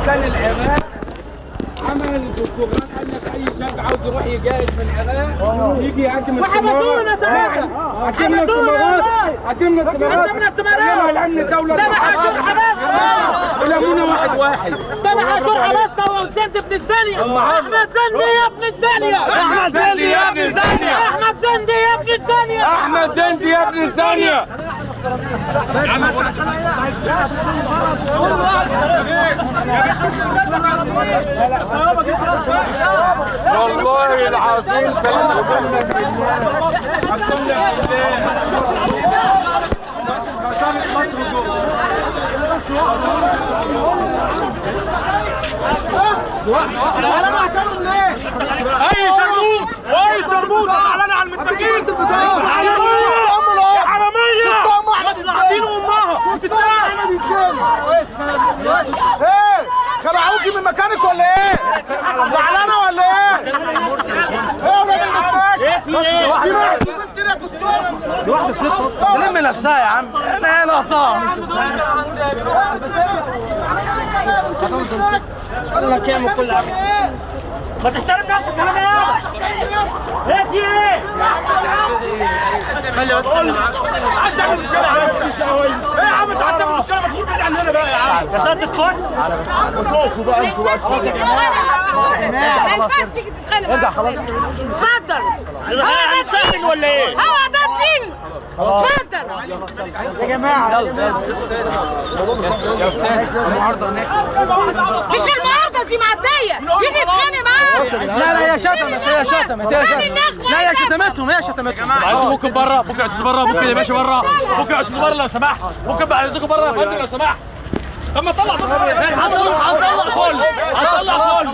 كان العراق عمل دكتوراه، قال لك اي شاب عاوز يروح يجاهد في العراق يجي يقدم وحبسونا ساعتها. قدمنا استمارات، قدمنا استمارات، قدمنا استمارات. الامن الدولة سامح عاشور حبسنا، ولمونا واحد واحد. سامح عاشور حبسنا وزند ابن الزانية. احمد زندي يا ابن الزانية، احمد زندي يا ابن الزانية، احمد زندي يا ابن الزانية، احمد زندي يا ابن الزانية. والله العظيم ثلاثة اي شرموط واي شرموط زعلانة على المتاجين يا حرامية، ما امها احمد الزاني. ايه خلعوكي من مكانك ولا ايه؟ زعلانة ولا ايه؟ ايه يا ولاد المتاجر؟ في واحد كده في الصف، دي واحدة ست اصلا تلم نفسها يا عم، انا ايه ناقصاها؟ انا كامل كل حاجة. ما تحترم نفسك يا راجل. ايه في ايه؟ خلي بس عايز تعمل مشكلة، ايه يا عم انت عايز تعمل مشكلة؟ ما تخش بعيد عننا بقى يا عم. يا ساتر اسكت. تقفوا بقى انتوا بقى. ما ينفعش تيجي تتخانق. ارجع خلاص. اتفضل. هو ده ولا ايه؟ هو ده الدين. اتفضل يا جماعة. يلا يا استاذ، المعارضة هناك مش المعارضة دي معدية يجي يتخانق معاها. لا لا، هي شتمت، هي شتمت، هي شتمت. لا هي شتمتهم، هي شتمتهم. عايزين ممكن بره، ممكن يا استاذ بره، ممكن يا باشا بره، ممكن يا استاذ بره لو سمحت، ممكن بقى عايزكم بره يا فندم لو سمحت. طب ما طلع، هنطلع كله، هنطلع كله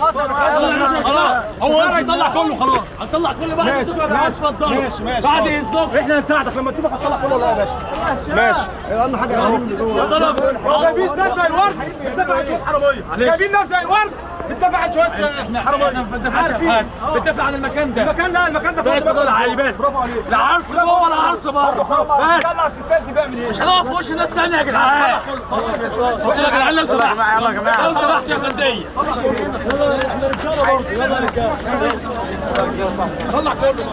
خلاص، هو قرر يطلع كله خلاص، هنطلع كله بعد اذنكم يا جماعة. اتفضلوا. ماشي ماشي، بعد اذنكم احنا هنساعدك لما تشوفك هتطلع كله ولا يا باشا؟ ماشي، اهم حاجة اهو. جايبين ناس زي الورد بتدافع عن شوية حرامية، جايبين ناس زي الورد بتدافع عن شوية احنا حرامية، ما بندافعش عن حاجة، بندافع عن المكان ده. المكان، لا المكان ده ده القضاء العالي بس، برافو عليك. لا عرس جوه ولا عرس بره، بس طلع الستات دي بقى من هنا، مش هنقف في وش الناس تاني يا جدعان. قلت لك يا جدعان لو سمحت، يلا يا جماعة لو سمحت يا فندية. احنا رجاله برضه، يلا رجاله طلع كله.